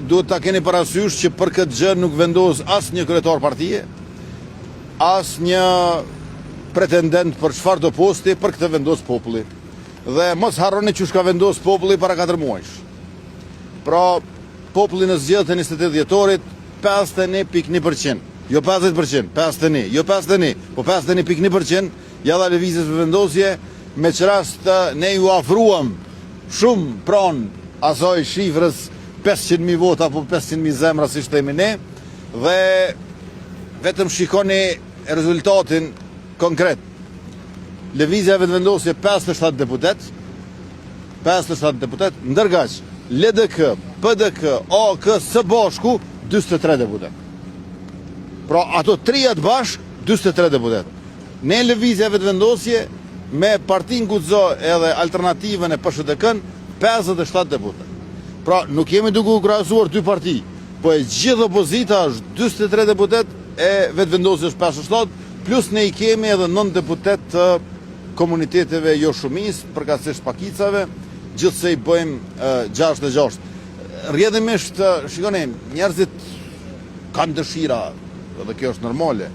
Duhet ta keni parasysh që për këtë gjë nuk vendos asnjë kryetar partie, asnjë pretendent për çfarëdo posti, për këtë vendos populli. Dhe mos harroni qysh ka vendos populli para 4 muajsh. Pra, populli në zgjedhjet e 28 dhjetorit 51.1%, jo 50%, 51, jo 51, po 51.1% ia dha Lëvizjes Vetëvendosje, me ç'rast ne iu afruam shumë pranë asaj shifrës 500.000 vota apo 500.000 zemra siç themi ne dhe vetëm shikoni rezultatin konkret. Lëvizja Vetëvendosje 57 deputet, 57 deputet, ndërkaq LDK, PDK, AAK së bashku 43 deputet. Pra ato trijat bashkë 43 deputet. Ne Lëvizja Vetëvendosje me Partinë Guxo edhe Alternativën e PSHDK-në 57 deputet. Pra nuk jemi duke u krahasuar dy parti, po e gjithë opozita është 43 deputet e Vetëvendosje është 57, plus ne i kemi edhe 9 deputet të komuniteteve jo shumicë, përkatësisht pakicave, gjithsej bëjmë 66. Rrjedhimisht, shikoni, njerëzit kanë dëshira, dhe kjo është normale.